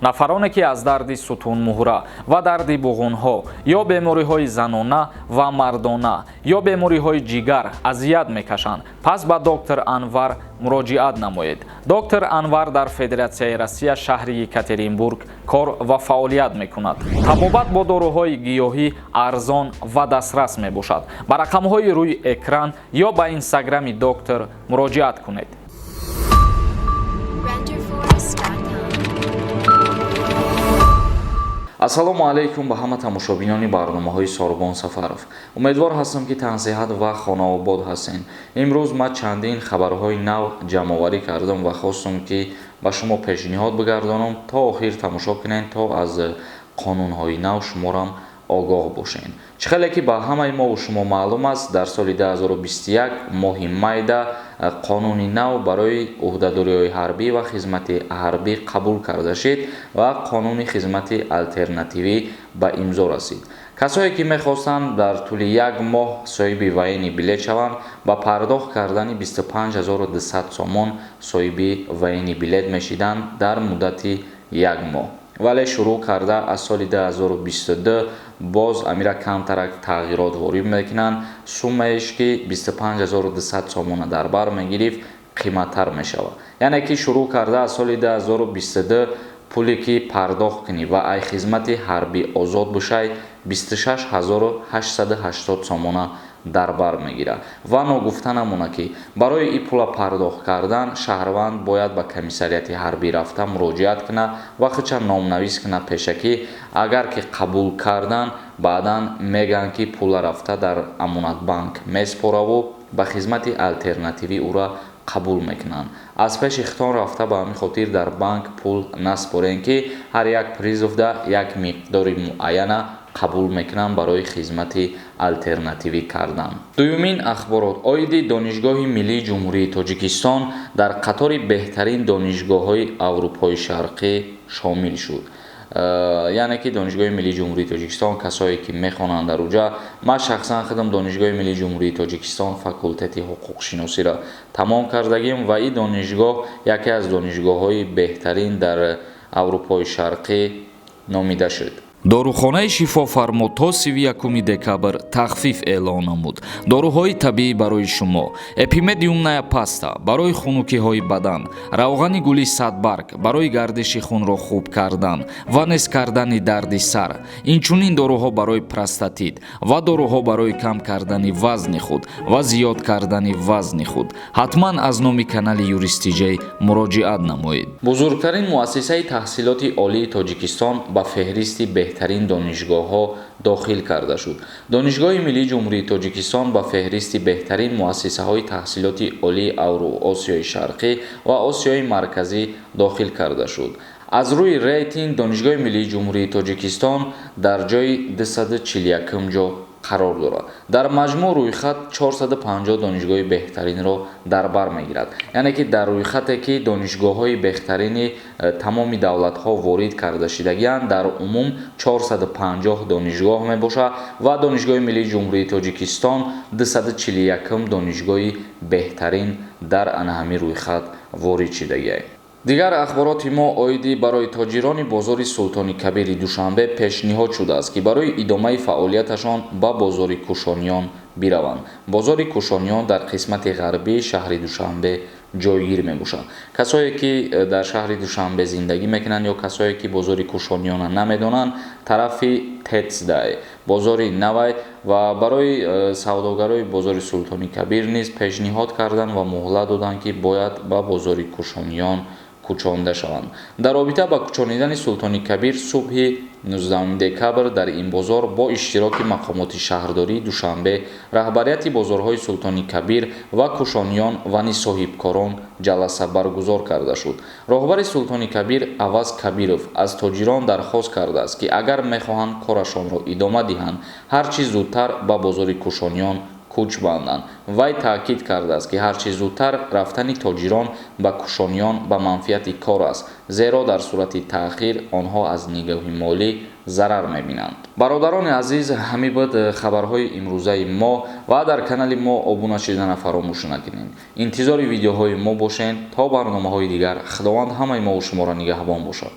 Нафароне, ки аз дарди сутунмуҳра ва дарди буғунҳо ё бемориҳои занона ва мардона ё бемориҳои ҷигар азият мекашанд, пас ба доктор Анвар муроҷиат намоед. Доктор Анвар дар Федератсияи Россия, шаҳри Екатеринбург кор ва фаъолият мекунад. Табобат бо доруҳои гиёҳӣ арзон ва дастрас мебошад. Ба рақамҳои рӯи экран ё ба инстаграми доктор муроҷиат кунед. Renderforest.com. Ассалому алайкум ба ҳама тамошобинони барномаҳои Сорбон Сафаров. Умедвор ҳастам, ки тансиҳат ва хонаобод ҳастен. Имрӯз ман чандин хабарҳои нав ҷамъоварӣ кардам ва хостам, ки ба шумо пешниҳод бигардонам. То охир тамошо кунед, то аз қонунҳои нав шуморам огоҳ бошед. Чӣ хеле ки ба ҳамаи мову шумо маълум аст, дар соли 2021 моҳи майда қонуни нав барои ӯҳдадориҳои ҳарбӣ ва хизмати ҳарбӣ қабул карда шид ва қонуни хизмати алтернативӣ ба имзо расид. Касое ки мехостанд дар тӯли як моҳ соҳиби военный билет шаванд, ба пардохт кардани 25 200 сомон соҳиби военный билет мешиданд дар муддати як моҳ. Вале шурӯъ карда аз соли 2022 боз амира камтарак тағйирот ворид мекунанд. Суммаеш, ки 25 200 сомона дар бар мегирифт, қиматтар мешавад. Яъне ки шурӯъ карда аз соли 2022 пуле ки пардохт кунӣ ва ай хизмати ҳарбӣ озод бошай, 26 880 сомона дар бар мегирад. Ва ногуфта намонад, ки барои ин пула пардохт кардан шаҳрванд бояд ба комиссариати ҳарбӣ рафта муроҷиат кунад ва худша номнавис кунад пешакӣ. Агар ки қабул кардан, баъдан мегӯянд, ки пула рафта дар Амонатбанк меспораву ба хизмати алтернативӣ ӯра қабул мекунанд. Аз пеши хитон рафта ба ҳамин хотир дар банк пул наспорем, ки ҳар як призыв да як миқдори муайяна қабул мекунанд барои хизмати алтернативӣ кардан. Дуюмин ахборот оиди Донишгоҳи миллии Ҷумҳурии Тоҷикистон дар қатори беҳтарин донишгоҳҳои Аврупои Шарқӣ шомил шуд. Яъне ки Донишгоҳи миллии Ҷумҳурии Тоҷикистон, касое ки мехонанд дар уҷа, ман шахсан худам Донишгоҳи миллии Ҷумҳурии Тоҷикистон факултети ҳуқуқшиносиро тамом кардагим ва ин донишгоҳ яке аз донишгоҳҳои беҳтарин дар Аврупои Шарқӣ номида шуд. Дорухонаи Шифофармо то 31 декабр тахфиф эълон намуд. Доруҳои табиӣ барои шумо: Эпимедиумная паста барои хунукиҳои бадан, равғани гули садбарг барои гардиши хунро хуб кардан ва нест кардани дарди сар, инчунин доруҳо барои простатит ва доруҳо барои кам кардани вазни худ ва зиёд кардани вазни худ. Ҳатман аз номи канали Юристиҷей муроҷиат намоед. Бузургтарин муассисаи таҳсилоти олии Тоҷикистон ба феҳристи беҳтарин донишгоҳҳо дохил карда шуд. Донишгоҳи миллии Ҷумҳурии Тоҷикистон ба феҳристи беҳтарин муассисаҳои таҳсилоти олии Осиёи Шарқӣ ва Осиёи Марказӣ дохил карда шуд. Аз рӯи рейтинг Донишгоҳи миллии Ҷумҳурии Тоҷикистон дар ҷои 241 ҷо қарор дорад. Дар маҷмӯъ рӯйхат 450 донишгоҳи беҳтаринро дар бар мегирад. Яъне ки дар рӯйхате ки донишгоҳҳои беҳтарини тамоми давлатҳо ворид карда шидагианд, дар умум 450 донишгоҳ мебошад ва Донишгоҳи миллии Ҷумҳурии Тоҷикистон 241 донишгоҳи беҳтарин дар ана ҳамин рӯйхат ворид шидагианд. Дигар ахбороти мо оиди барои тоҷирони бозори Султони Кабири Душанбе пешниҳод шудааст, ки барои идомаи фаъолияташон ба бозори Кушониён бираванд. Бозори Кушониён дар қисмати ғарбии шаҳри Душанбе ҷойгир мебошад. Касое ки дар шаҳри Душанбе зиндагӣ мекунанд ё касое ки бозори Кушониёна намедонанд, тарафи Тецдай бозори навай. Ва барои савдогарои бозори Султони Кабир низ пешниҳод карданд ва муҳлат доданд, ки бояд ба бозори Кушониён кӯчонда шаванд. Дар робита ба кӯчонидани Султони Кабир субҳи 19 декабр дар ин бозор бо иштироки мақомоти шаҳрдории Душанбе, раҳбарияти бозорҳои Султони Кабир ва Кушониён ва низ соҳибкорон ҷаласа баргузор карда шуд. Роҳбари Султони Кабир Аваз Кабиров аз тоҷирон дархост кардааст, ки агар мехоҳанд корашонро идома диҳанд, ҳар чӣ зудтар ба бозори Кушониён кӯч банданд. Вай таъкид кардааст, ки ҳарчи зудтар рафтани тоҷирон ба Кушониён ба манфиати кор аст, зеро дар сурати таъхир онҳо аз нигоҳи молӣ зарар мебинанд. Бародарони азиз, ҳамин буд хабарҳои имрӯзаи мо ва дар канали мо обуна шидана фаромӯш накунед. Интизори видеоҳои мо бошед. То барномаҳои дигар, Худованд ҳамаи мову шуморо нигаҳбон бошад.